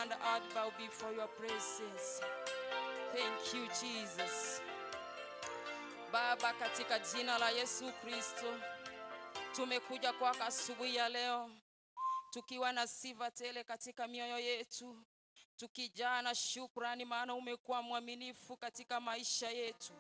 and earth bow before your presence. Thank you Jesus. Baba, katika jina la Yesu Kristo, tumekuja kwako asubuhi ya leo tukiwa na sifa tele katika mioyo yetu, tukijaa na shukrani, maana umekuwa mwaminifu katika maisha yetu.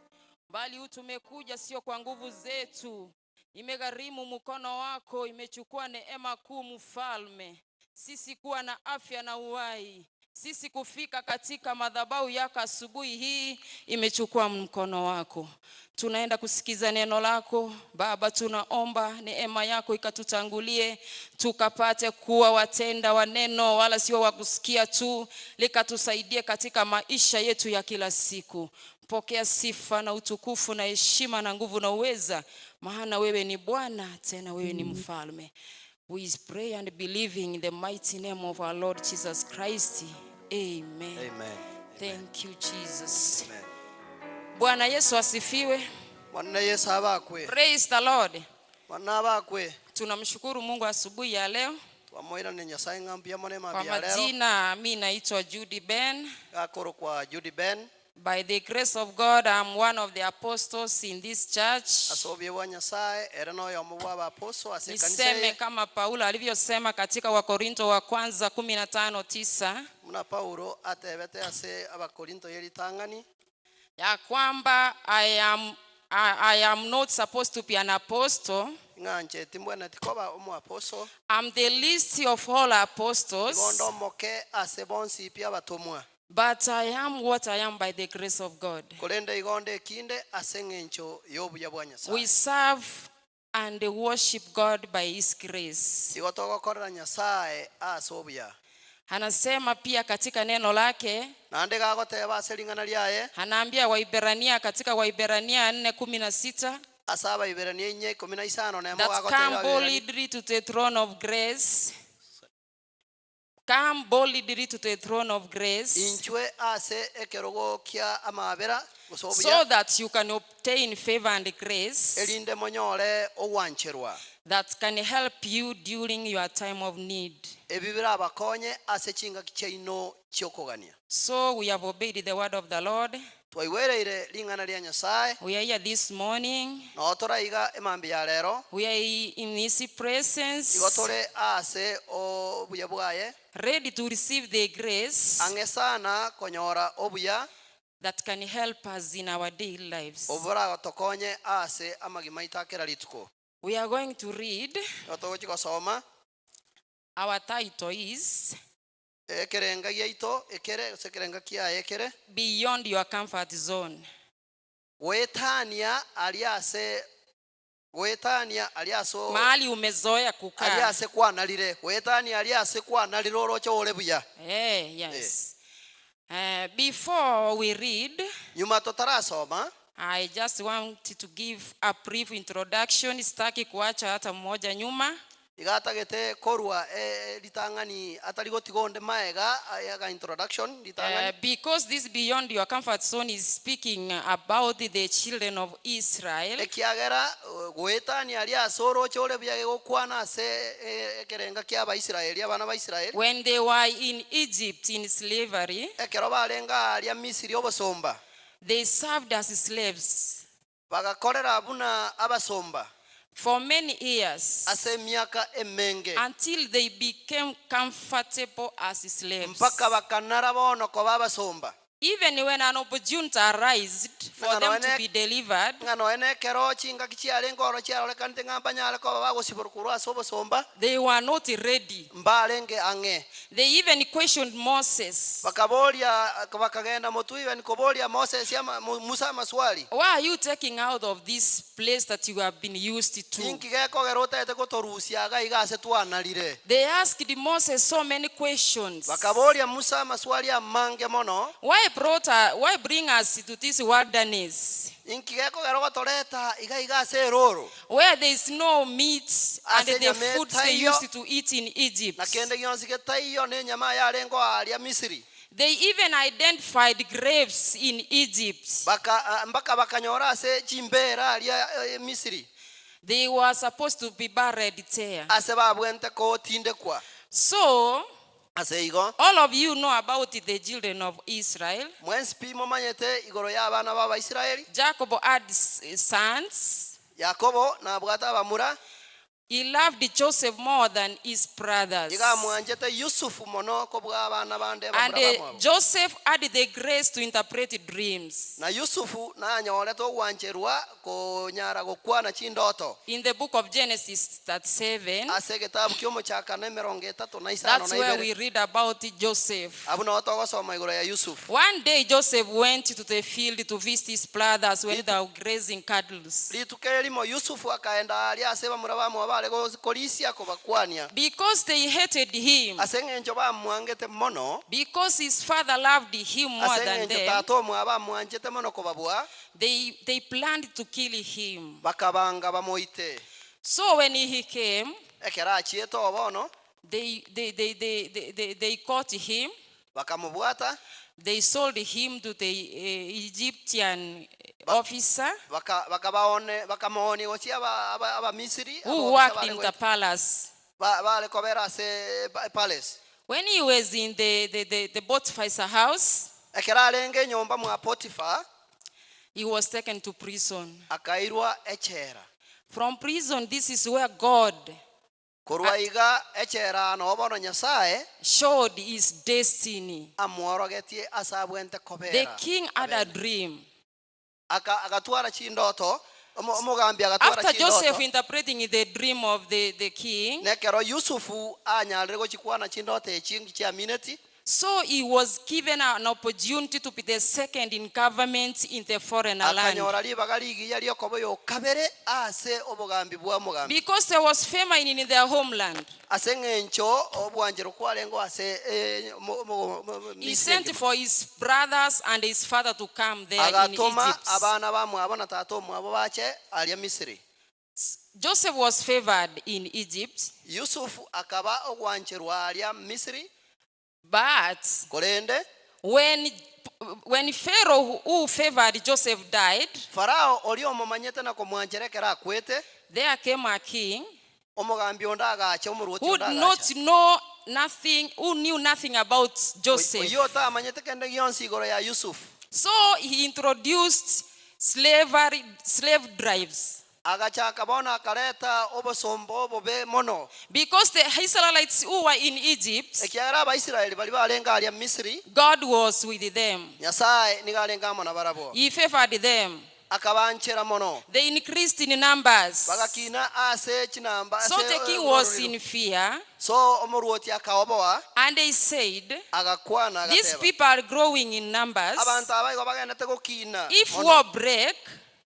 Bali huu tumekuja sio kwa nguvu zetu, imegharimu mkono wako, imechukua neema kuu, Mfalme, sisi kuwa na afya na uhai, sisi kufika katika madhabahu yako asubuhi hii imechukua mkono wako. Tunaenda kusikiza neno lako Baba, tunaomba neema yako ikatutangulie, tukapate kuwa watenda wa neno, wala sio wa kusikia tu, likatusaidie katika maisha yetu ya kila siku. Pokea sifa na utukufu na heshima na nguvu na uweza, maana wewe ni Bwana, tena wewe ni mfalme. We pray and believing in the mighty name of our Lord Jesus Christ. Amen. Amen. Thank you Jesus. Amen. Bwana Yesu asifiwe. Bwana Yesu abakwe. Praise the Lord. Bwana abakwe. Tunamshukuru Mungu asubuhi ya leo. Twamoirane Nyasaye ng'a mbuya mono Kwa emambia ya rero. majina mi naitwa Judy Ben. Gakorokwa Judy Ben. By the grace of God, I'm one of the apostles in this church. Ase obuya bwa Nyasaye ere noyomo bwa abaposo ase ekanisa Niseme eye. kama Paulo alivyosema katika Wakorinto wa kwanza 15:9 Buna Paulo atebete ase Abakorinto ye ritang'ani. ya kwamba I am not supposed to be an apostle. Ng'a inche timbwenereti koba omoaposo. I'm the least of all apostles. Igo onde omoke ase bonsi pi abatomwa. But I am what I am by the grace of God. Korende igo onde ekinde ase engencho y'obuya bwa Nyasae. We serve and worship God by his grace. Igo togokorera Nyasae ase obuya. Anasema pia katika neno lake. Naende gagoteba ase ring'ana riaye. Anaambia Waiberania katika Waiberania 4:16. Ase Abaiberania inye ikomi na isano nemo That gagotebia come Abaiberania. boldly to the throne of grace. Come boldly to the throne of grace. Inchwe ase ekerogo kia amaabera, gose obuya. So that you can obtain favor and grace. Erinde monyore ogwancherwa. That can help you during your time of need. Ebi birabakonye ase chingaki chiaino chi'okogania. So we have obeyed the word of the Lord. Twaigwereire ring'ana ria Nyasae. We are here this morning. Noo tore iga emambia ya rero. We are in his presence. Igo tore aase obuya bwaye. Ready to receive the grace. Ang'e sana konyora obuya. That can help us in our daily lives. Oboragotokonye aase amagima aito a kera rituko. We are going to read. Nigo togochia gosoma. Our title is. Ekerenga giaito ekere, gose ekerenga kiaye ekere. Beyond your comfort zone. Goetania aria ase, goetania aria ase o. Mahali umezoea kukaa. Aria ase kwanarire, goetania aria ase kwanarire oroche ore buya. Eh, yes. Eh, before we read, Nyuma totarasoma. I just want to give a brief introduction, sitaki kuacha hata mmoja nyuma. Iga atagete korua ritang'ani atari gotiga onde maega aga introduction ritang'ani. Because this beyond your comfort zone is speaking about the children of Israel. Ekiagera goetania aria ase oroche ore buya gegokwana ase ekerenga kia Abaisraeli, abana ba Israeli. When they were in Egypt in slavery. Ekero barenge aaria Misiri obosomba. They served as slaves. Bagakorera buna abasomba. For many years. Ase emiaka emenge. Until they became comfortable as slaves. Mpaka bakanara bono koba abasomba. Even when an opportunity arised for them to be delivered. Ng'a nonya nekero chingaki chiarenge oro chiarorekanete ng'a mbanyare koba bagosiborwa korwa ase obosomba. They were not ready. Mbarenge ang'e. They even questioned Moses. Bakaboria, bakagenda motwe even koboria Moses ama, Musa amaswali. Why are you taking out of this place that you have been used to? Ninki gekogera otagete gotorusia iga iga ase twanarire? They asked Moses so many questions. Bakaboria Musa amaswali amange mono. Why brought, why bring us to this wilderness? Inki gekogera ogotoreta iga iga ase erooro? Where there is no meat and Ase the enyama foods they etaiyo, used to eat in Egypt. na kende gionsi getaiyo, na enyama yarenge aaria Misiri. They even identified graves in Egypt. Baka, mpaka bakanyora ase chimbeera aria Misiri. They were supposed to be buried there. Ase babwente gotindekwa. So. Ase igo. All of you know about the children of Israel. Mwensi pi momanyete igoro y'abana b'Abaisraeli. Jacob had sons. Yakobo nabwate abamura. He loved Joseph more than his brothers. Iga amwanchete Yusufu mono kobua abana bande And abamura bamwabo. Joseph had the grace to interpret dreams. Na Yusufu nanyorete ogwancherwa konyara gokwana chindoto. In the book of Genesis 37, Ase egetabu ki'Omochakano emerongo etato na isano that's na where ibere, we read about Joseph. abwo nao togosoma igoro ya Yusufu. One day Joseph went to the field to visit his brothers when they were grazing cattle. Rituko erimo Yusufu akaenda aaria ase bamura bamwabo bare korisia kobakwania. Because they hated him. Ase engencho bamwangete mono. Because his father loved him more Ase than engencho them. tata omwabo amwanchete mono kobabua. They, they planned to kill him. Bakabanga bamoite. So when he came, Ekero achiete oo bono. They, they, they, they, they, they, they caught him. Bakamobwata. They sold him to the Egyptian officer. Bakabaone, bakamoonia gochia aba, aba, Abamisiri, Who abobisa worked bare in goeta the palace. ba, bare kobera ase palace. When he was in the, the, the, the Potiphar's house, Ekero arenge nyomba mwa Potifa, he was taken to prison. Akairwa echela. From prison, this is where God Korwa iga echela noo bono Nyasae showed his destiny. Amworogetie ase abwente The kobera king had a abene. dream. Aka agatwara chindoto, omo omogambi agatwara After Joseph chindoto. interpreting the dream of the, the king, Nekero Yusufu anyarire gochikwana chindoto echi chiamineti. So he was given an opportunity to be the second in government in the foreign land. Akanyora ribaga rigiya ri'okoba oyokabere ase obogambi bw'omogambi. Because there was famine in their homeland. Ase eng'encho obwanchero kwarengeo ase He Misiri sent engima. for his brothers and his father to come there in Agatoma Egypt. abana bamwabo na tata omwabo bache aria Misiri. Joseph was favored in Egypt. Yusufu akaba ogwancherwa aria Misiri. But Korende when, when Pharaoh who favored Joseph died, Farao oria omomanyete na komwanchera ekero akwete, there came a king omogambi onde agacha, omorwoti who onde did not agacha. know nothing, who knew nothing about Joseph. Oyio otamanyete kende gionsi igoro ya Yusufu. So he introduced slavery, slave drives. Agachaka bono akareta obosomba obobe mono. Because the Israelites who were in Egypt, Ekiagera Abaisraeli baria barenge aria Misiri, God was with them. Nyasae nigo arenge amo nabarabwo. He favored them. Akabanchera mono. They increased in numbers. Bagakina ase chinamba So ase the king was ororiro. in fear. So omoruoti akaoboa. And they said, Agakwana These agateba. people are growing in numbers. Abanto aba igo bagenete gokina If mono. war break,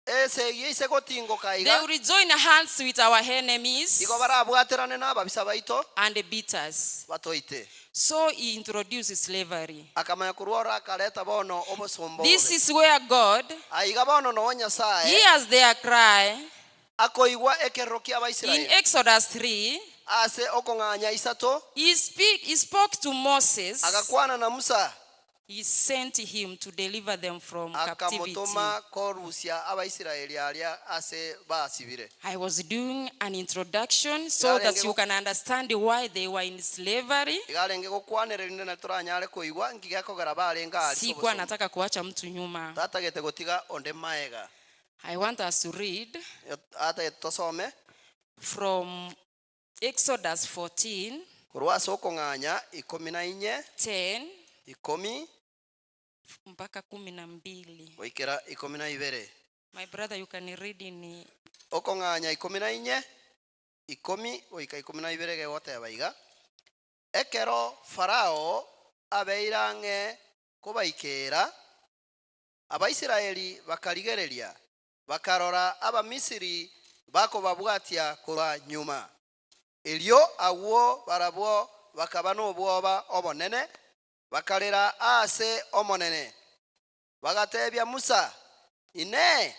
Esegi eise gotingoka they iga. will join hands with our enemies Igo barabwaterane nababisa baito. and beat us. Batoite. So he introduced slavery. Akamanya korwa oro akareta bono obosomba This obobe. is where God Aiga bono noo Nyasae hears their cry. akoigwa ekerero kia In Abaisraeli. Exodus 3, Ase okong'anya isato, he, speak, he spoke to Moses. agakwana na Musa. He sent him to deliver them from captivity. Akamotoma korusia Abaisraeli aria ase basibire. I was doing an introduction so that you can understand why they were in slavery. Iga arenge gokwanera erinde nari toranyare koigwa nki gekogera barenge aria ase Sikuwa obosomba. nataka kuacha mtu nyuma. Tatagete gotiga onde maega. I want us to read Atagete tosome. from Exodus 14, Korwa ase okong'anya ikomi na inye, 10 ikomi mpaka kumi na mbili. goikera ikomi na ibere. My brother, you can read in Okong'anya ikomi na inye, ikomi goika ikomi na ibere gegoteba iga, Ekero Farao abeire ang'e kobaikeera, Abaisraeli bakarigereria, bakarora Abamisiri bakobabwatia korwa nyuma. Erio agwo barabwo bakaba nobwoba obonene, bakarera aase Omonene. Bagateebia Musa, Inee!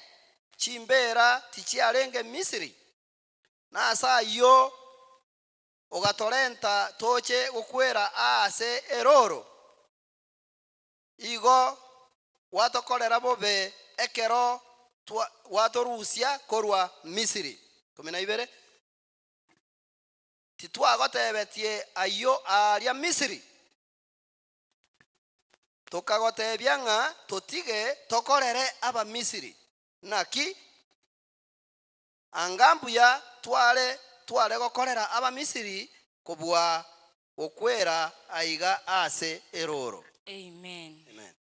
Chimbeera tichiarenge Misiri? Nase ayio ogatorenta toche gokwera aase erooro? Igo gwatokorera bobe ekero gwatorusia korwa Misiri. 12 Titwagotebetie ayio aaria Misiri? Tokagotebia ng'a totige tokorere Abamisiri, naki anga mbuya tware tware gokorera Abamisiri kobua gokwera aiga ase erooro. Amen. Amen.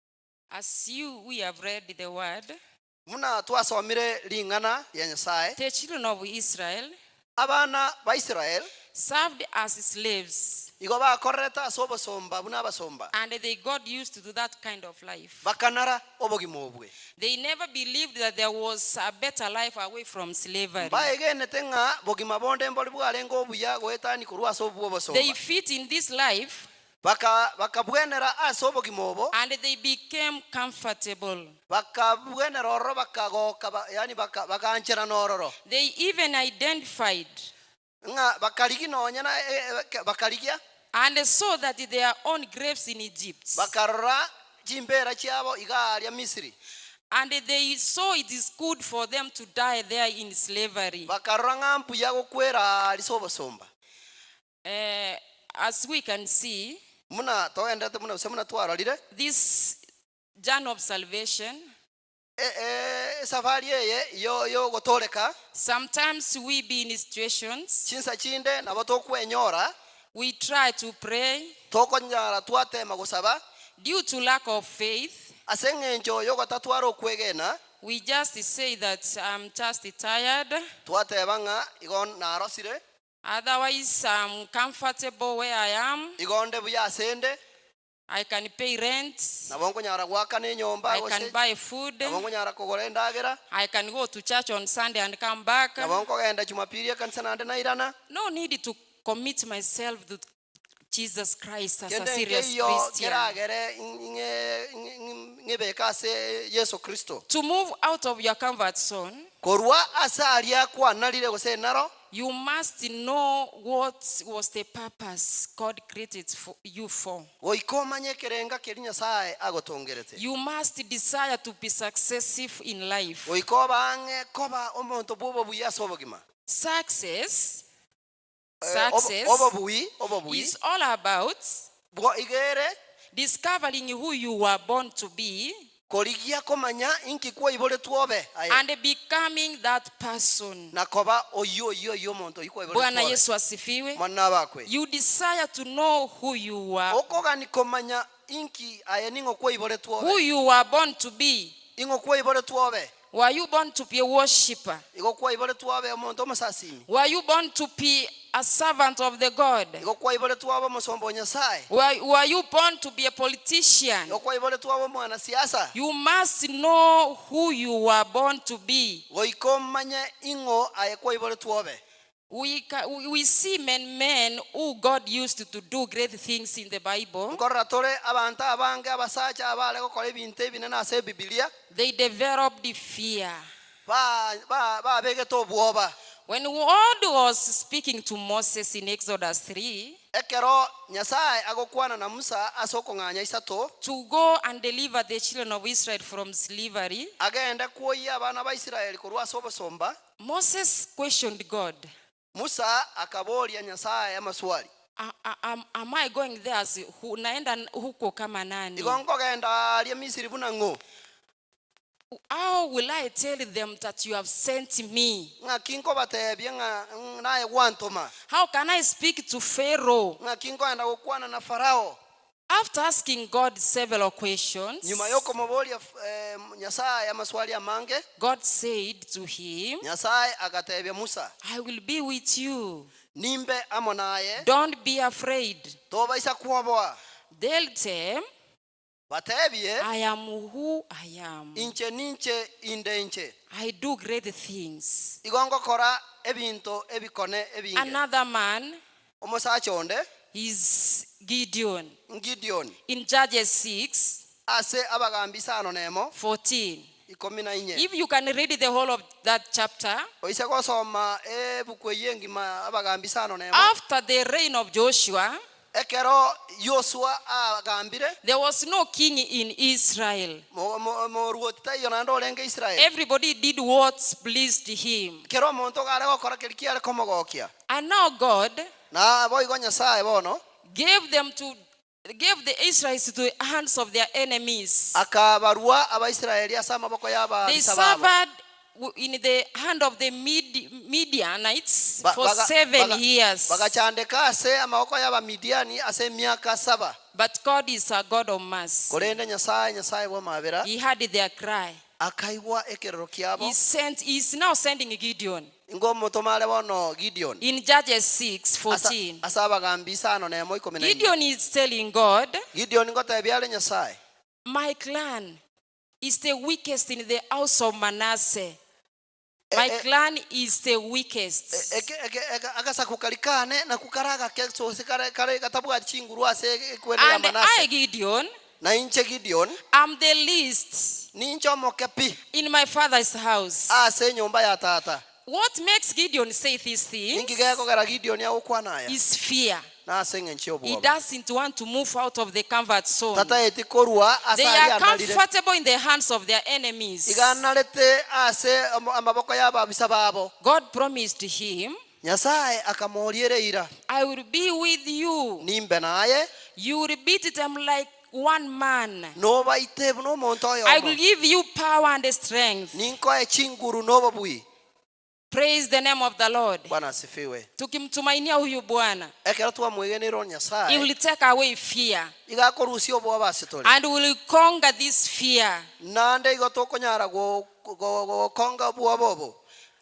As you we have read the word, Buna twasomire ring'ana ria Nyasae. the children of Israel Abana ba Israel served as slaves igo bakorerete ase obosomba buna abasomba. and they got used to that kind of life. Bakanara obogima obwe. They never believed that there was a better life away from slavery. Mbaegenete ng'a bogima bonde mbori bwarenge obuya goetania korwa ase obwo They obosomba. fit in this life Baka, bakabwenera ase obogima obo. and they became comfortable. Bakabwenera ororo bakagoka, ba, yaani baka, bagancherana ororo. They even identified Ng'a bakarigia nonya na e, e, bakarigia. and saw that their own graves in Egypt. Bakarora chimbera chiabo iga aria Misiri. And they saw it is good for them to die there in slavery. Bakarora ng'a mbuya gokwera aria ase obosomba. Eh, as we can see, Buna togenderete buna gose buna twarorire, this journey of salvation, e, e, esafari eye yo yogotooreka, sometimes we be in situations, chinsa chinde nabo tokwenyora, we try to pray, tokonyara twatema gosaba, due to lack of faith, ase eng'encho yogotatwara okwegena, we just say that I'm just tired. twateba ng'a igo narosire, Otherwise, I'm comfortable where I am. Igo onde buya asende. I can pay rent. Nabo nkonyara goakana enyomba I can gose buy food. nabo nkonyara kogora endagera. I can go to church on Sunday and come back. Nabo nkogenda Jumapili ekanisa naende nairana. No need to commit myself to Jesus Christ as a Kende serious nkeiyo Christian. keragere ng'ebeke ase Yeso Kristo. To move out of your comfort zone, Korwa ase aria kwanarire gose naro, you must know what was the purpose God created for you for. Goika omanye ekerenga keria Nyasae agotongerete. You must desire to be successive in life. Goika obe ang'e koba omonto bw'obobuya ase obogima. Success, Eh, obo- success obobui, obobui is all about bwo igere discovering who you were born to be korigia komanya inki kwaiboretwe obe aye and becoming that person. na koba oyio oyio oyio omonto oyio kwaiboretwe Bwana obe. Yesu asifiwe. Mwana abakwe. You desire to know who you are, Okogani komanya inki aye ning'o kwaiboretwe obe. who you were born to be. Ing'o kwaiboretwe obe. Were you born to be a worshiper? Igo kwaiboretwe obe omonto omosasimi. Were you born to be a servant of the God? Igo kwaiboretwe obe omosomba o Nyasae. Were, were you born to be a politician? Igo kwaiboretwe obe omwanasiasa. You must know who you were born to be. Goika omanye ing'o aye kwaiboretwe obe. We, ca- we see men, men who God used to do great things in the Bible. Nkorora tore abanto abange abasacha abare gokora ebinto ebinene ase Ebibilia. They developed fear. Ba, ba, babegete obwoba. When God was speaking to Moses in Exodus 3, Ekero Nyasae agokwana na Musa ase okong'anya isato, to go and deliver the children of Israel from slavery, agende kwoyia abana ba Israeli korwa ase obosomba, Moses questioned God. Musa akaboria Nyasae amaswali. A- a- Am, am I going there as who, naenda huko kama nani? Igo nkogenda aria Misiri buna ng'o? How will I tell them that you have sent me? Ng'aki nkobatebia ng'a mm, naye gwantoma? How can I speak to Pharaoh? Ng'aki nkoenda gokwana na Farao? After asking God several questions, Nyuma yokomoboria eh, Nyasaye amaswali amange, God said to him, Nyasaye agatebia Musa, I will be with you. nimbe amo naye, Don't be afraid. tobaisa kwoboa. Tell them, Batebie, I am who I am. inche ninche inde inche. I do great things. Igo ngokora ebinto ebikone ebinge. Another man Omosacha onde, is Gideon. Gideon, In Judges 6 ase abagambi isano nemo, 14. ikomi na inye. If you can read the whole of that chapter, Oise gosoma ebuku eyio engima abagambi isano nemo. after the reign of Joshua, Ekero Yoshua agambire, there was no king in Israel. moruoti taiyo naende orenge Israeli. Everybody did what pleased him. Kera omonto iga are gokora keria kiare komogokia. And now God Na boigo Nyasae bono gave them to Gave the Israelites to the hands of their enemies. Akabarua Abaisraeli ase amaboko They y'ababisa babo. suffered in the hand of the Midianites Ba- for baga- seven baga- years. Bagachandeka ase amaboko y'Abamidiani ase emiaka saba. But God is a God of mercy. Korende Nyasae, Nyasae bw'amabera, He heard their cry. akaigwa ekerero kiabo. He sent, he is now sending Gideon. Ingomotoma are bono Gideon. In Judges 6, Asa- 14. Ase abagambi isano nemo ikomi na inye. Gideon is telling God, Gideon ngotebia are Nyasae, My clan is the weakest in the house of Manasseh. E- My e- clan is the weakest. Eke- eke- eke- agasaku kari kane naku kare agake gose kare kare gatabwati chinguru ase ekwende ya And I, Manase. Gideon, Na inche Gideon am the least ninche omoke pi in my father's house. ase enyomba ya tata. What makes Gideon say these things Ninki gekogera Gideon agokwana aya? is fear. Nase eng'encho He y'obwoba. doesn't want to move out of the comfort zone. Tataeti korwa ase They aria are anarire. comfortable in the hands of their enemies. Iga anarete ase amaboko y'ababisa babo. God promised him, Nyasae akamoria ere eira, I will be with you. Nimbe naye. You will beat them like one man. Nobaite buna omonto I will oyomo. give you power and strength. Ninkoe chinguru na obobui. Praise the name of the Lord. Bwana asifiwe. Tukimtumainia huyu Bwana, Ekero twamwegenire he Nyasae, will take away fear iga akorusia obwoba ase tore. and will conquer this fear. Naende igo tokonyara go- go- gokonga obwoba obo.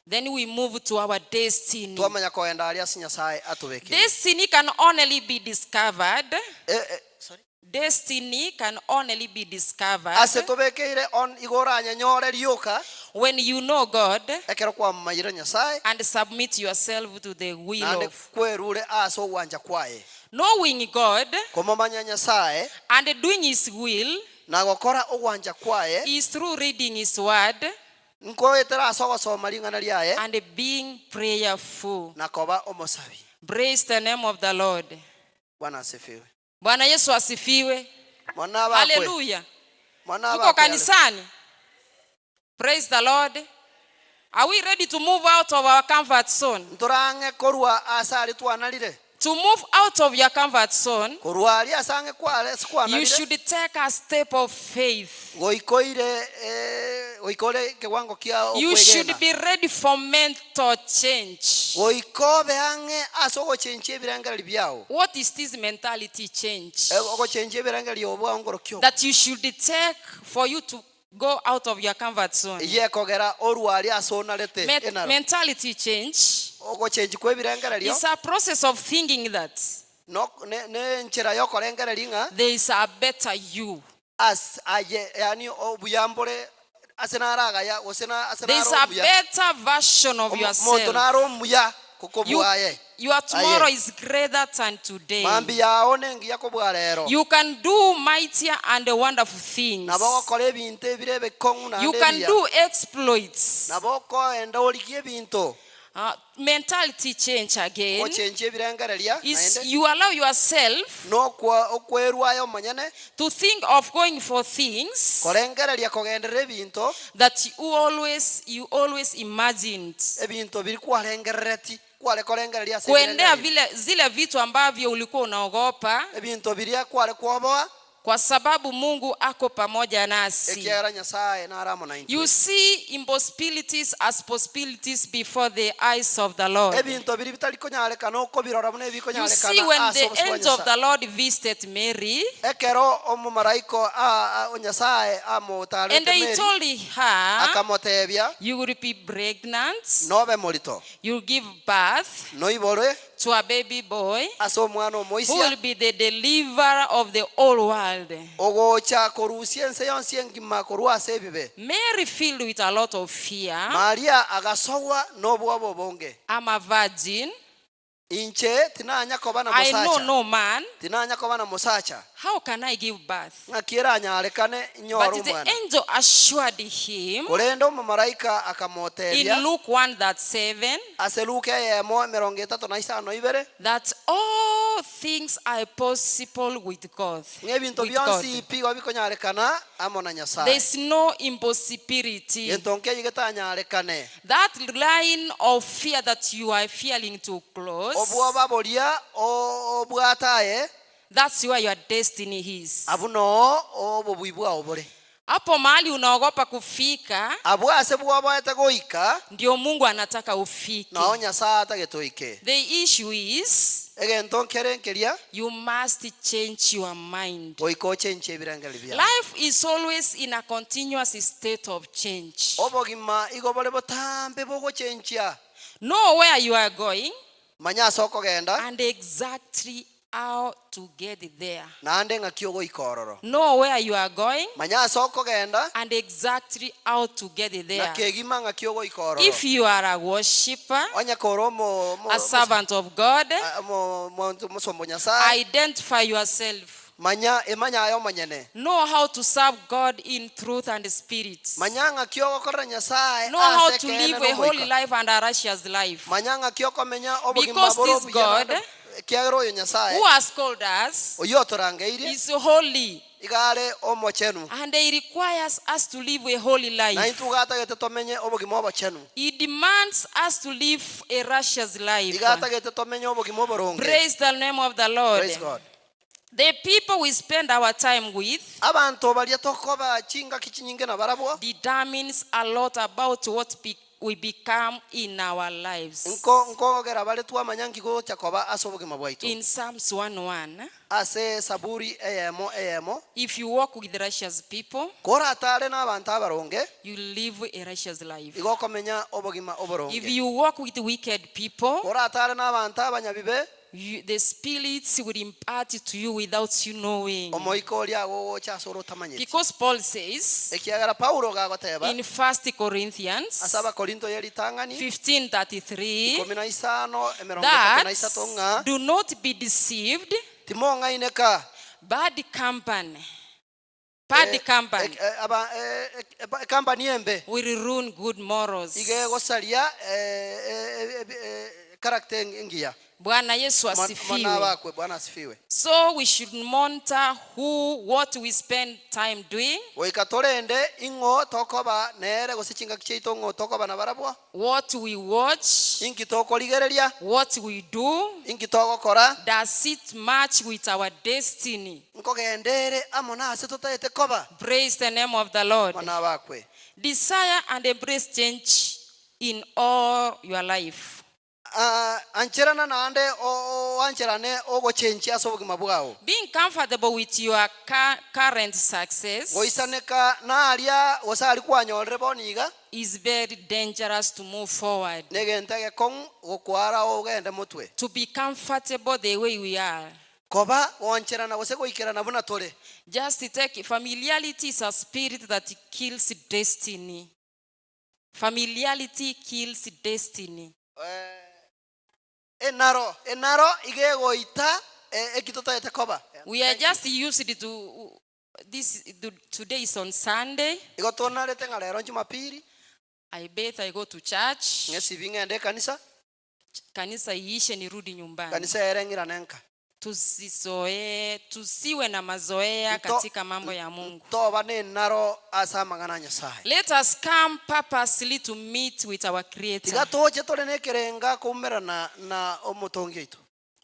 Then we move to our destiny. Twamanya koenda aria ase Nyasae atobekire. Destiny can only be discovered. Eh, eh, sorry. Destiny can only be discovered Ase tobekeire on igo oranyenyore rioka when you know God ekero kwamomayire Nyasae and submit yourself to the will naende of. kwerure ase ogwancha kwaye. Knowing God Komomanya Nyasae and doing His will na gokora ogwancha kwaye is through reading His word nkoetera ase ogosoma ring'ana riaye and being prayerful. na koba omosabi. Praise the name of the Lord. Bwana asifiwe. Bwana Yesu asifiwe. Mwana abakwe. Haleluya. Mwana Tuko abakwe. kanisani. Praise the Lord. Are we ready to move out of our comfort zone? Ntorang'e korwa ase aria twanarire. To move out of your comfort zone, Korwa aria ase ang'e kware ase you kwanarire. should take a step of faith. Goikoire eh, goikore ekewango kia You should okwegena. be ready for mental change. Goika obe ang'e ase ogochenchia ebirengererio biao. What is this mentality change Eh, ogochenchia ebirengererio obwao ngorokio. that you should take for you to go out of your comfort zone? Eyio ekogera orwe aria ase onarete enaro. Mentality change Ogochenchia kwa ebirengererio is a process of thinking that no- ne- ne enchera yokorengereria ng'a there is a better you. as aye yani obuya mbore ase naragaya gose na ase There is naro a omuya better version of Omo- monto yourself. naro omuya You, kokobwaye your tomorrow Aye. is greater than today. mambi yao nengiya kobua rero You can do mightier and wonderful things. nabo ogokora ebinto ebire ebekong'u You naende can ebiya do exploits. nabo okoenda origie ebinto Mentality change again Ogochenchia ebirengereria is naende you allow yourself nokwa okwerwa aye omonyene to think of going for things korengereria kogenderera ebinto that you always imagined. Ebinto biria kwarengerereti kware korengereria ase Kuendea ebirengererio. vile zile vitu ambavyo ulikuwa unaogopa Ebinto biria kware kwoboa kwa sababu Mungu ako pamoja nasi. Ekiagera Nyasae nare amo naintwe. You see impossibilities as possibilities before the eyes of the Lord. Ebinto biria bitari konyarekana okobirora buna You ebikonyarekana see when ase the obosio bwa angel of Nyasae. the Lord visited Mary Ekero omomaraika o Nyasae amotarete and he Mary, told her, akamotebia, you will be pregnant, nobe morito, you will give birth noiborwe to a baby boy ase omwana who omoisia, will be the deliverer of the whole world. ogocha korusia ense yonsi engima korwa ase ebibe. Mary filled with a lot of fear. Maria agasogwa nobwoba obonge. I'm a virgin. Inche tinanya koba na I know mosacha. no man. Tinanya koba na mosacha. How can I give birth? Ng'aki eranyarekane inyore But the omwana. angel assured him Korende omomaraika in akamotebia Luke 1 that 7 ase Luka eyemo emerongo etato na isano ibere that all things are possible with God. ng'a ebinto With bionsi God. pi igo bikonyarekana amo na Nyasae. There is no impossibility. Gento nkeiyo getanyarekane. That line of fear that you are fearing to close, Obwoba boria obwate aye. That's where your destiny is. Abwo noo obobui bwao bore. Hapo mahali unaogopa kufika. Abwo ase bwoboete goika. Ndio Mungu anataka ufike. Nao Nyasae atagete oike. The issue is. Egento nkere nkeria. You must change your mind. Goika ochenchie ebirengererio biao. Life is always in a continuous state of change. Obogima igo bore botambe bogochenchia. Know where you are going. Manya ase okogenda. And exactly how to get there. Naende ng'aki ogoika ororo. Know where you are going. Manya ase okogenda. And exactly how to get there. Na kegima ng'aki ogoika ororo. If you are a worshipper. Onye kore omo, A servant of God. Omo, omosomba o Nyasae. Identify yourself. Manya, emanya aye omonyene. Know how to serve God in truth and spirit. Manya ng'aki ogokorera Nyasae Know how ase to ekeene live a holy nomoika. life and a righteous life. Manya ng'aki okomenya obogima Because bore this obuya God naende ekiagera oyo Nyasae who has called us oyio otorangeirie is holy iga are omochenu. and he requires us to live a holy Na life. intwe iga atagete tomenye obogima obochenu. He demands us to live a righteous life. Iga atagete tomenye obogima oboronge. Praise the name of the Lord. Praise God. The people we spend our time with Abanto baria tokoba chingaki chinyinge nabarabwo. determines a lot about what be, we become in our lives. Nko nkogera bare twamanya nki gocha koba ase obogima bwaito. In Psalms 1:1, Ase Saburi eyemo eyemo. if you walk with righteous people, Koratare nabanto abaronge. you live a righteous life. Igo okomenya obogima oboronge. If you walk with wicked people, Koratare nabanto abanyabibe. You, the spirits will impart to you without you knowing. Omoika oria agogocha ase ore otamanyeti. Because Paul says Ekiagera Paulo gagoteba in 1 Corinthians ase Abakorinto ye ritang'ani 15:33 ikomi na isano emerongo etato na isato ng'a that do not be deceived, timong'aineka bad company, bad Eh, company eh, eh, aba- eh, eh, eh, ekampani embe will ruin good morals. iga egosaria eh, eh, eh, eh, character engiya. Bwana Yesu Mwana asifiwe. abakwe. Bwana asifiwe. So we should monitor who, what we spend time doing. Goika torende ing'o tokoba nere gose chingaki chiaito ng'o tokoba nabarabwo. What we watch. Inki tokorigereria. What we do. Inki togokora. Does it match with our destiny? Nkogenda ere amo nase totaete koba. Praise the name of the Lord. Mwana abakwe. Desire and embrace change in all your life. Ancherana naende oancherane ogochenchia ase obogima bwao. Being comfortable with your current success. Goisaneka naria gose aria kwanyorire bono iga. Is very dangerous to move forward. Negento egekong'u gokwara ogende motwe. To be comfortable the way we are. Koba goancherana gose goikerana buna tore. Just take familiarity is a spirit that kills destiny. Familiarity kills destiny. Enaro, enaro iga egoita eki totaete koba. We are just used to this today is on Sunday. Igo tonarete ng'a rero Jumapili. I bathe, I go to church. Ng'esibi ng'ende ekanisa. Kanisa iishe nirudi nyumbani. Kanisa ere ng'irane nka. Tusizoee, tusiwe na mazoea Nto- katika mambo ya Mungu. Ntoba nenaro ase amang'ana a Nyasae. Let us come purposely to meet with our Creator. Tiga toche tore nekerenga koumerana na Omotongi oito.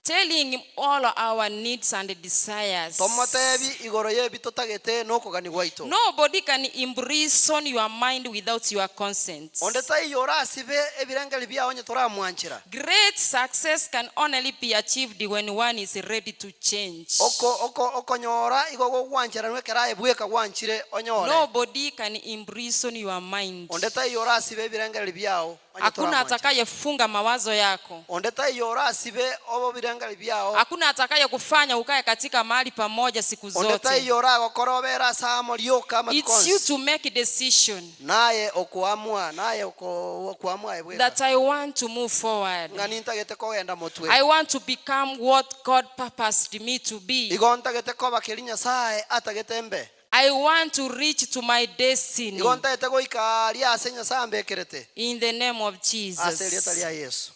Telling him all our needs and desires. Tomotebi igoro y'ebi totagete na okogania gwaito. Nobody can imprison your mind without your consent. Onde taiyo orasibe ebirengererio biao onye toramwanchera. Great success can only be achieved when one is ready to change. Oko, oko, okonyora igo gogwancheranwa ekero aye bweka gwanchire onyore. Nobody can imprison your mind. Onde taiyo orasibe ebirengererio biao onye Hakuna toramwanchera. atakayefunga mawazo yako. Onde taiyo orasibe obirengererio biao. Hakuna atakayekufanya ukae katika mahali pamoja siku Onde zote. taiyo oragokore obere ase amo rioka amatuko It's you onsi. to make a decision. Naye okoamua, naye oko, okoamua aye bweka. That I want to move forward. Ng'a nintagete kogenda motwe. I want to become what God purposed me to be. Igo ntagete koba keria Nyasae atagete mbe. I want to reach to my destiny. Igo ntagete goika aria ase Nyasae ambekerete. In the name of Ase erieta Jesus. ria Yeso.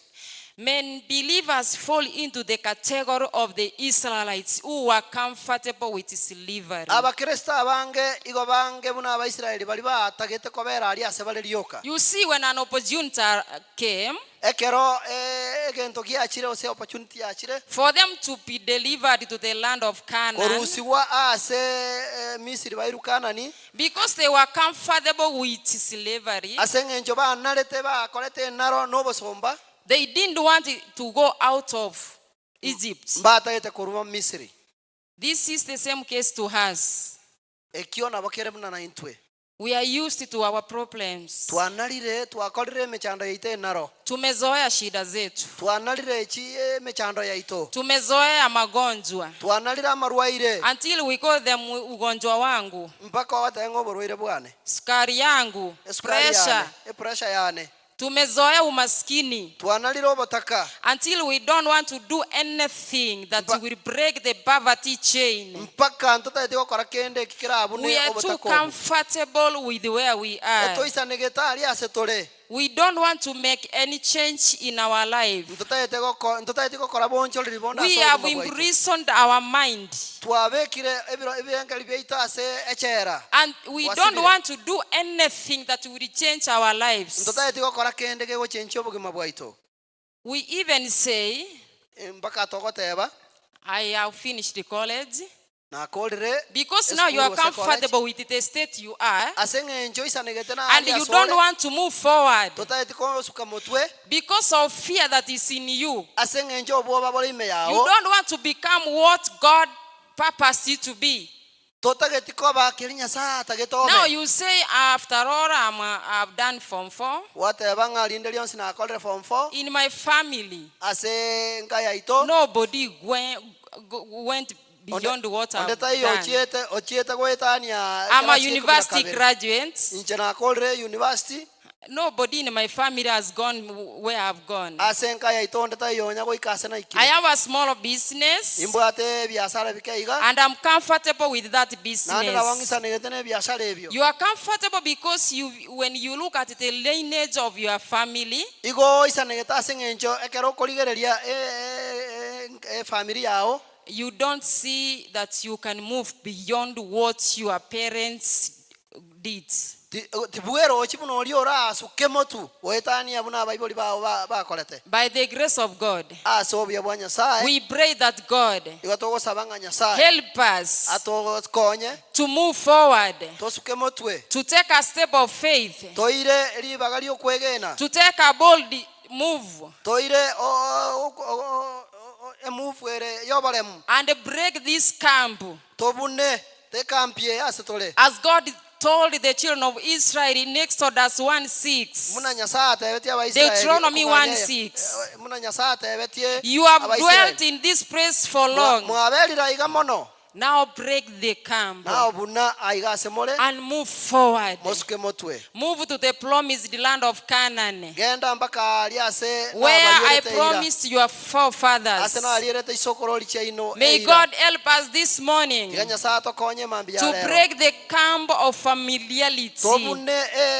Many believers fall into the category of the Israelites who were comfortable with slavery. Abakristo abange igo bange buna Abaisraeli baria batagete kobera aria ase bare rioka. You see, when an opportunity came. Ekero egento giachire gose opportunity yachire. For them to be delivered to the land of Canaan. Korusigwa aase Misiri bairwe Kanani. Because they were comfortable with slavery. Ase engencho banarete bakorete enaro nobosomba. They didn't want to go out of Egypt. Mbatagete korwa Misiri. This is the same case to us. Ekio nabo kere buna naintwe. We are used to our problems. Twanarire, twakorire emechando yaito enaro. Tumezoea shida zetu. Twanarire echi emechando yaito. Tumezoea magonjwa. Twanarire amarwaire. Until we call them ugonjwa wangu. Mpaka obatebe ng'a oborwaire bwane. Sukari yangu, Esukari pressure. yane, epressure yane. Tumezoea umaskini. Twanarire obotaka. Until we don't want to do anything that Mpa- will break the poverty chain. Mpaka ntotagete gokora kende eki kerabune We are too obotaka obo. comfortable with where we are. Etoisanegete aria ase tore. We don't want to make any change in our life. Ntotagete goko- ntotageti gokora boonchoreri bonde We ase have obogima bwaito. imprisoned our mind. Twabekire ebiro ebirengererio biaito ase echela. And we don't Twasibire. want to do anything that will change our lives. Ntotageti gokora kende gegochenchia obogima bwaito. We even say, Mpaka togoteba, I have finished college. Nakorire Because now you esukuru are gose college. comfortable with the state you are, Ase eng'encho oisanegete na and aria you don't asore, want to move forward totageti kosuka motwe because of fear that is in you. ase eng'encho obwoba bore ime You yao. don't want to become what God purposed you to be. Totageti koba keria Nyasae atagete Now obe. you say, after all, I've done Form 4. Gwateba ng'a rinde rionsi nakorire form 4 In my family, ase enka yaito. nobody went beyond what Onde I've taiyo done. ochiete ochiete goetania I'm a ekerasi ikomi na university kabere. graduate. Inche nakorire university. Nobody in my family has gone where I've gone. Ase enka yaito onde taiyo onya goika ase I naikire. have a small business Imbwate ebiasara bike iga. and I'm comfortable with that Naende business. nabo ng'isanegete na ebiasara ebio. You are comfortable because you, when you look at the lineage of your family, Igo oisanegete ase eng'encho ekero okorigereria efamiri yao. You don't see that you can move beyond what your parents did. Tibwerochi buna oria orasuke motu goetania buna abaibori bao bakorete. By the grace of God, Ase obuya bwa Nyasae, we pray that God igo togosaba ng'a Nyasae help us atokonye to move forward, tosuke motwe, to take a step of faith, toire ribaga ri'okwegena, to take a bold move toire emove ere y'oboremu, and break this camp. Tobune ekampi eye ase tore. As God told the children of Israel in Exodus 1:6. Buna Nyasae atebetie Abaisraeli Deuteronomy okogania 1:6. buna Nyasae atebetie You have Abaisraeli. dwelt in this place for long. Mwaberire aiga mono. Now break the camp Nao buna aiga ase more and move forward. mosuke motwe. Move to the promised land of Canaan. Genda mpaka aria ase Where I nabarierete eira. promised your forefathers. Ase narierete isokorori chiaino May eira. God help us this morning Tiga Nyasae atokonye mambia to ya rero. break the camp of familiarity. Tobune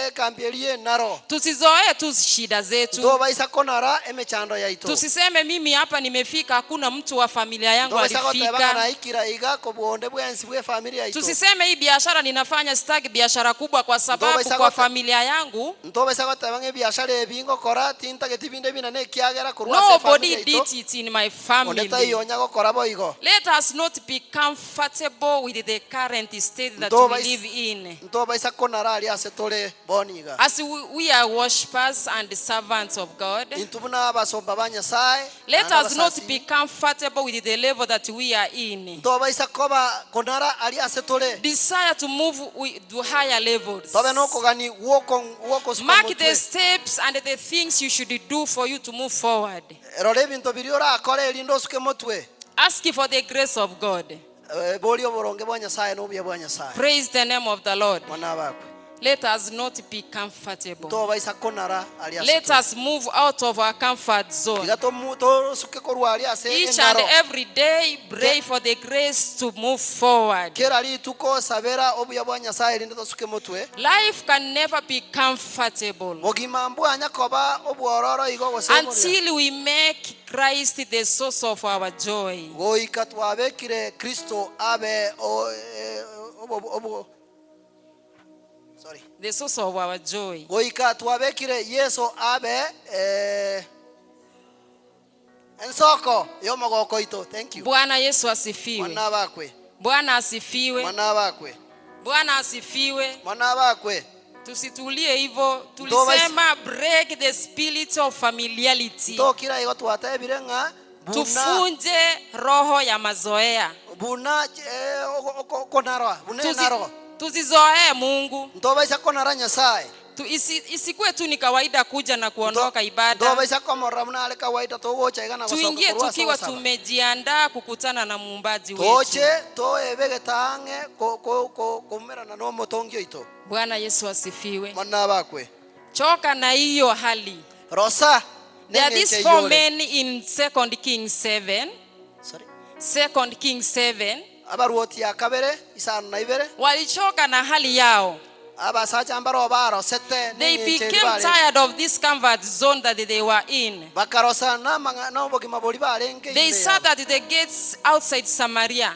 ekambi eria enaro. Tusizoee tu shida zetu. Ntobaisa konara emechando yaito. Tusiseme mimi hapa nimefika, hakuna mtu wa familia yangu Ntobaisa goteba ng'a alifika. naikire iga kobua onde bwensi bw'efamiri yaito. Tusiseme hii biashara ninafanya, sitaki biashara kubwa kwa sababu Ntobaisa kwa gote- familia yangu Ntobaisa goteba ng'a ebiashara ebi ngokora tintageti binde binene ekiagera korwa ase nobody efamiri yaito. did it in my Onde family. taiyo onya gokora boigo. Let us not be comfortable with the current state that we Ntobaisa- live in. Ntobaisa konara aria ase tore bono iga. As we are worshippers and servants of God, Intwe buna abasomba ba Nyasae, let naende us not abasasimi, be comfortable with the level that we are in. ntobaisa koba konara aria ase tore. Desire to move to higher levels. Tobe nokogani gwokosuka Mark the motwe. steps and the things you should do for you to move forward. Rora ebinto biria orakore erinde osuke motwe. Ask for the grace of God. Boria oboronge bwa Nyasae na obuya bwa Nyasae. Praise the name of the Lord. Mwana abakwe. Let us not be comfortable. Ntobaisa konara aria ase Let tore. us move out of our comfort zone. Tiga tomu- tosuke korwa aria ase Each and enaro. every day, pray for the grace to move forward. Kera rituko sabera obuya bwa Nyasaye erinde tosuke motwe. Life can never be comfortable Bogima mbwanya koba obwororo igo gose oboria. until we make Christ the source of our joy. Goika twabekire Kristo abe o- eh, obo- obo- Sorry. The source of our joy. Goika twabekire Yeso abe eh, ensoko y'omogoko oito. Thank you. Bwana Yesu asifiwe. Mwana abakwe. Bwana asifiwe. Mwana abakwe. Bwana asifiwe. Mwana abakwe. Tusitulie hivyo, tulisema break the spirit of familiarity. Tokira igo twatebire ng'a buna Tufunje roho ya mazoea. buna eh, oko- oko- okonarwa buna enaro Tusizoee Mungu. ntobaisa konara Nyasaye Tu, isi, isikuwe tu ni kawaida kuja na kuondoka ibada. ntobaisa komorora buna are kawaida togocha iga na gosoka Tuingie korwa ase tukiwa ogosaba. tumejiandaa kukutana na muumbaji wetu. Toche toebegete ang'e ko- ko- ko- koumerana na omotongi oito. Bwana Yesu asifiwe. Mwana abakwe. Choka na hiyo hali. Rosa There are neng'encho these eyio four ore. men in 2 Kings 7. Sorry. 2 Kings 7. Abaruoti ya kabere isano na ibere. Walichoka na hali yao. Abasacha mbaro barosete They neng'encho eri became barenge. tired of this comfort zone that they were in. Bakarosa namang'a nobogima boria barenge They ime sat yabo. at the gates outside Samaria.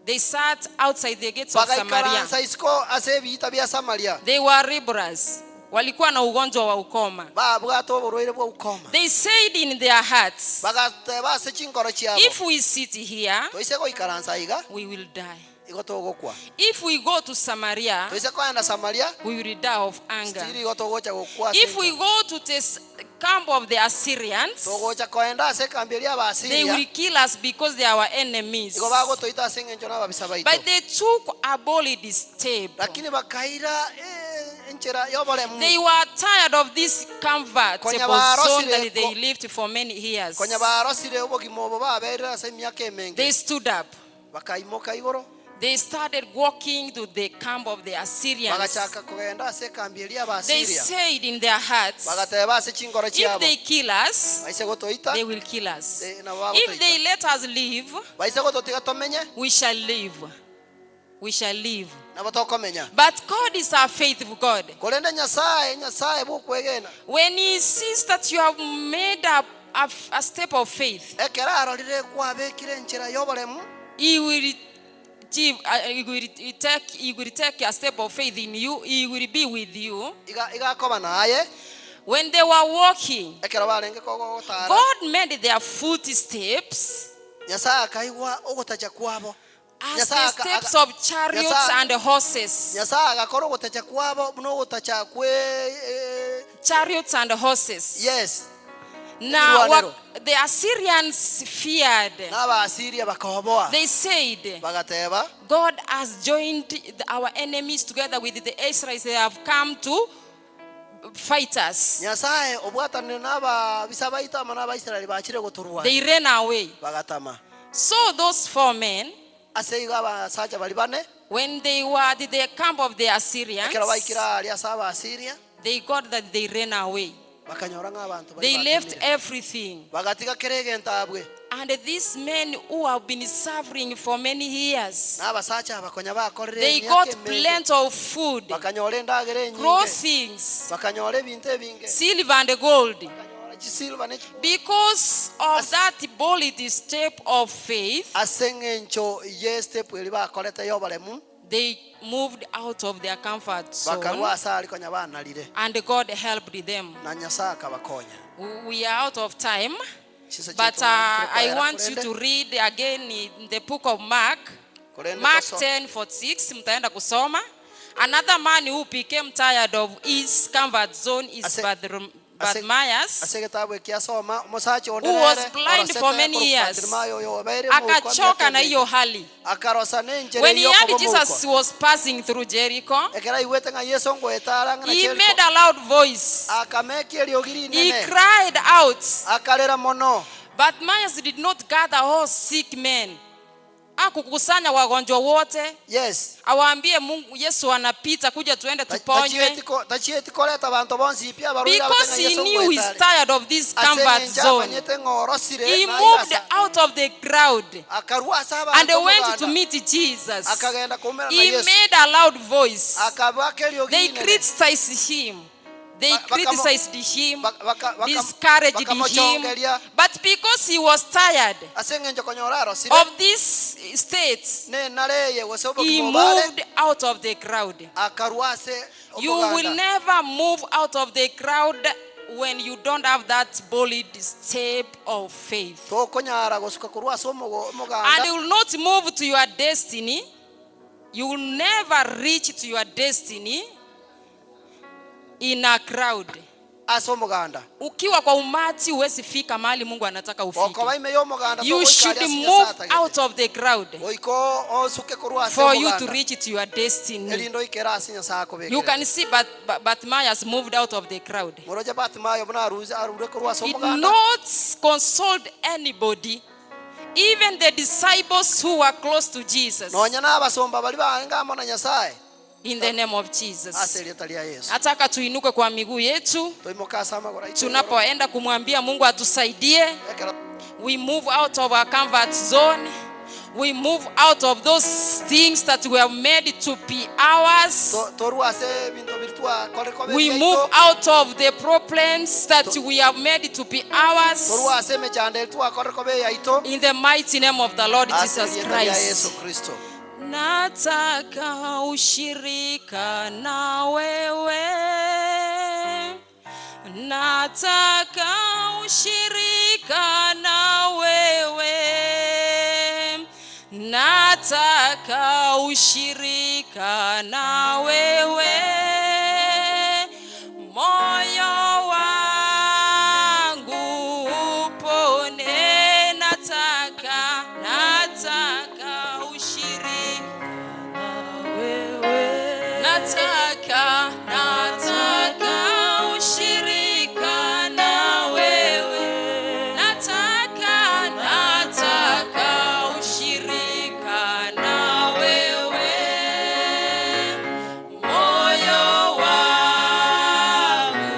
They sat outside the gates of Samaria. Bagaikaransa isiko ase ebiita bia Samaria. They were leprous. Walikuwa na ugonjwa wa ukoma. Babwate oborwaire bwa ukoma. They said in their hearts, Bagateba ase chinkoro chiabo, if we sit here, Toise goikaransa iga, we will die. igo togokwa. If we go to Samaria, Toise koenda Samaria, we will die of hunger. still igo togocha gokwa ase If we enchara. go to the camp of the Assyrians, Togocha koenda ase ekambi eria they y'Abaasiria, will kill us because they are our enemies. igo bagotoita ase eng'encho nababisa baito. But they took a bold step. Lakini bakaira eh, enchera y'oboremu. They were tired of this comfortable Konya zone barosire that they ko- lived for many years. Konya barosire obogima obo babeire ase emiaka emenge. They stood up. Bakaimoka igoro. They started walking to the camp of the Assyrians. Bagachaka kogenda ase ekambi eria They y'Abaasiria. said in their hearts, Bagateba ase chingoro if chiabo, they kill us, baise gotoita, they will kill us. eh, nabo If bagotoita. they let us live, Baise gototiga tomenye, we shall live. We shall live. nabo tokomenya. But God is a faithful God. Korende Nyasaye, Nyasaye bw'okwegena, When He sees that you have made a, a, a step of faith, ekero arorire kwabekire enchera y'oboremu, He will give, he will take, he will take a step of faith in you. He will be with you. iga igakoba naye When they were walking, ekero barenge kogotara God made their footsteps Nyasaye akaigwa ogotacha kwabo as the Nyasaye aka- steps aga- of chariots Nyasaye- and horses. Nyasaye agakora ogotacha kwabo buna ogotacha kwe eh, Chariots and horses. yes Now, Ebirwanero. what, the Assyrians feared. Na Abaasiria bakaoboa They said, bagateba God has joined our enemies together with the Israelites. They have come to fight us. Nyasaye obwatanire nababisa baito amo n'Abaisraeli bachire gotorwania They ran away. bagatama So those four men, Ase igo abasacha baria bane when they were at the camp of the Assyrians, ekero baikire aaria ase Abaasiria they got that they ran away. Bakanyora ng'a abanto baria They left batemire. everything. Bagatiga kera egento abwe. And these men who have been suffering for many years, Na abasacha aba konya bakorire they emiaka got emenge. plenty of food, Bakanyora endagera enyinge. clothings, Bakanyora ebinto ebinge. silver and gold. Bakanyora chisilver ne chi- Because of As- that bold step of faith, Ase eng'encho ye step eria bakorete y'oboremu, they moved out of their comfort zone bakarua ase aria konya banarire, and God helped them. na Nyasae akabakonya. We are out of time, Chinsa but chiaito mambia I tire want you koera to korende read again in the book of Mark, korende Mark toso 10:46 mtaenda kusoma. Another man who became tired of his comfort zone is ase ase Bartimaeus, ase egetabu eki asoma omosacha onde who was nere blind for orosete many korwa years. Bartimayo oyo obeire mouko emiaka Akachoka na emenge hiyo hali. akarosa nenchera When he eyio heard okoba Jesus mouko was passing through Jericho, ekero aigwete ng'a Yeso ngoeta are ang'e na he Jericho made a loud voice. akamekia eriogi He rinene cried out. akarera mono Bartimaeus did not gather all sick men. Hakukusanya wagonjwa wote Yes. awaambie Mungu Yesu anapita kuja tuende tuponywe. Tachieti ko- tachieti koreta abanto bonsi pi abarwaire Because abate ng'a he Yeso knew he's ngoetare. tired of this Ase comfort eng'encho zone. amanyete ng'a orosire He naye moved asa- out of the crowd akarua ase and abanto went to omoganda, meet Jesus. akagenda koumerana na He Yesu. made a loud voice. Akabaka eriogi They rinene. criticized him. They criticized him, discouraged him. bakamochongeria. But because he was tired Ase eng'encho konyora arosire of this state, nenare eye gose he obogima obare moved out of the crowd. akarua ase You will omoganda. never move out of the crowd when you don't have that bold step of faith. Tokonyara gosuka korwa ase omogo- And omoganda you will not move to your destiny. You will never reach to your destiny in a crowd. Ase omoganda. Ukiwa kwa umati huwezi fika mahali Mungu anataka ufike. Okoba ime y'omoganda You togoika should aria ase move Nyasaye atagete. out of the crowd Goika osuke korwa ase for you to omoganda reach to your destiny. erinde oikere ase Nyasaye You akobekere. can see but Bartimaeus moved out of the crowd. Moroche Bartimayo buna aruze arure korwa ase Did omoganda. not consult anybody, even the disciples who were close to Jesus. Nonya na abasomba baria barenge amo na Nyasaye. In the name of Jesus. Ase erieta ria Yeso. Nataka tuinuke kwa miguu yetu Toimoke ase amagoro aito igoro. tunapoenda kumwambia Mungu atusaidie. Ekero We move out of our comfort zone. We move out of those things that were made to be ours. To- torue ase ebinto biria twakore koba We ebiaito. move out of the problems that we have made to be ours. Torue ase emechando eria twakore koba eyaito. In the mighty name of the Lord Ase Jesus erieta ria Christ. Yeso Kristo. Nataka ushirika na wewe, nataka ushirika na wewe, nataka ushirika na wewe, moyo wangu upone, nataka, nataka ushirika na wewe, nataka, nataka ushirika na wewe, nataka, nataka ushirika na wewe, moyo wangu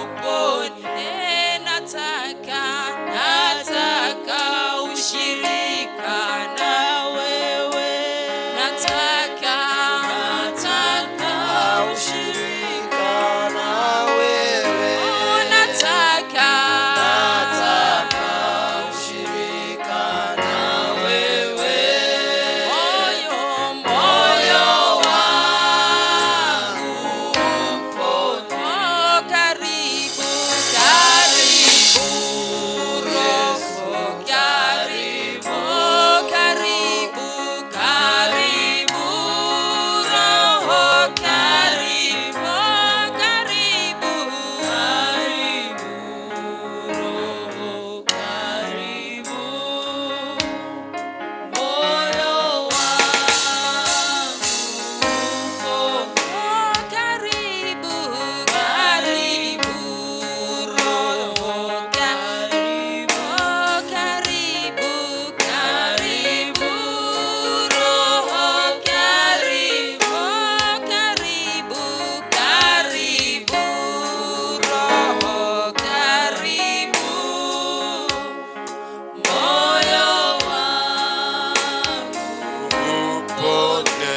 upone, nataka, nataka ushirika na wewe, nataka, nataka Ushirika na wewe. Oh, nataka, Nataka ushirika na wewe. Moyo, moyo wangu upone. Oh, karibu, karibu, Roho, karibu, karibu, karibu, Roho, karibu, karibu, karibu, Roho, karibu. Moyo wangu oh, karibu, karibu, Roho, karibu, karibu, karibu, Roho, karibu, karibu, karibu, Roho, karibu. Moyo wangu upone.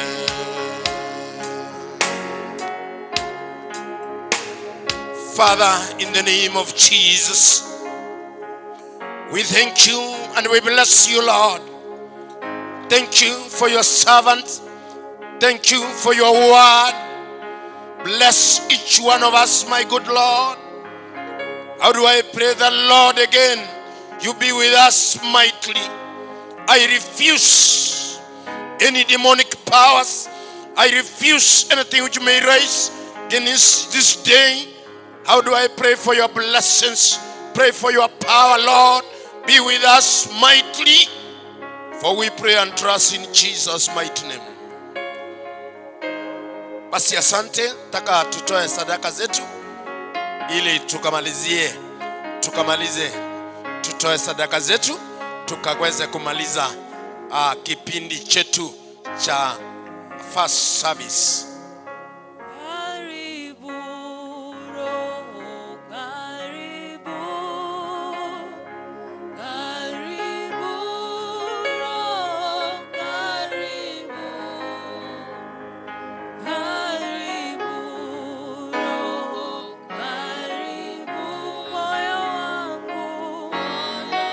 Father, in the name of Jesus, we thank you and we bless you, Lord. Thank you for your servant. Thank you for your word. Bless each one of us, my good Lord. How do I pray the Lord again? You be with us mightily. I refuse any demonic powers. I refuse anything which may rise against this day. How do I pray for your blessings? Pray for your power, Lord. Be with us mightily. For we pray and trust in Jesus' mighty name. Basi asante, taka tutoe sadaka zetu ili tukamalizie, tukamalize, tutoe sadaka zetu tukaweze kumaliza kipindi. kipindi chetu cha first service. Karibu Roho, karibu, karibu Roho, karibu, karibu Roho, karibu moyo wangu, karibu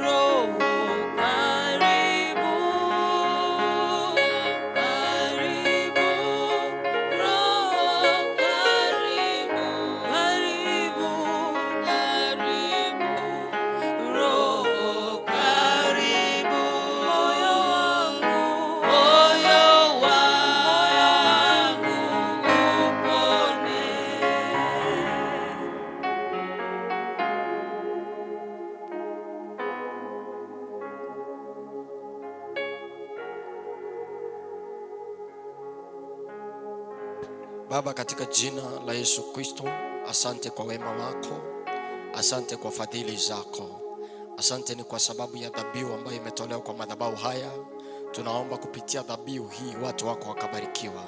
Roho, karibu, karibu Roho, karibu, karibu, karibu Roho, karibu moyo wangu, moyo wangu upone. Baba, katika jina la Yesu Kristo, asante kwa wema wako, asante kwa fadhili zako, asante ni kwa sababu ya dhabihu ambayo imetolewa kwa madhabahu haya. Tunaomba kupitia dhabihu hii watu wako wakabarikiwa,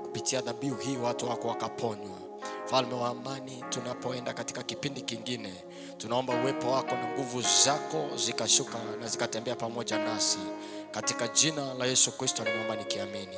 kupitia dhabihu hii watu wako wakaponywa. Mfalme wa amani, tunapoenda katika kipindi kingine, tunaomba uwepo wako na nguvu zako zikashuka na zikatembea pamoja nasi, katika jina la Yesu Kristo nimeomba nikiamini,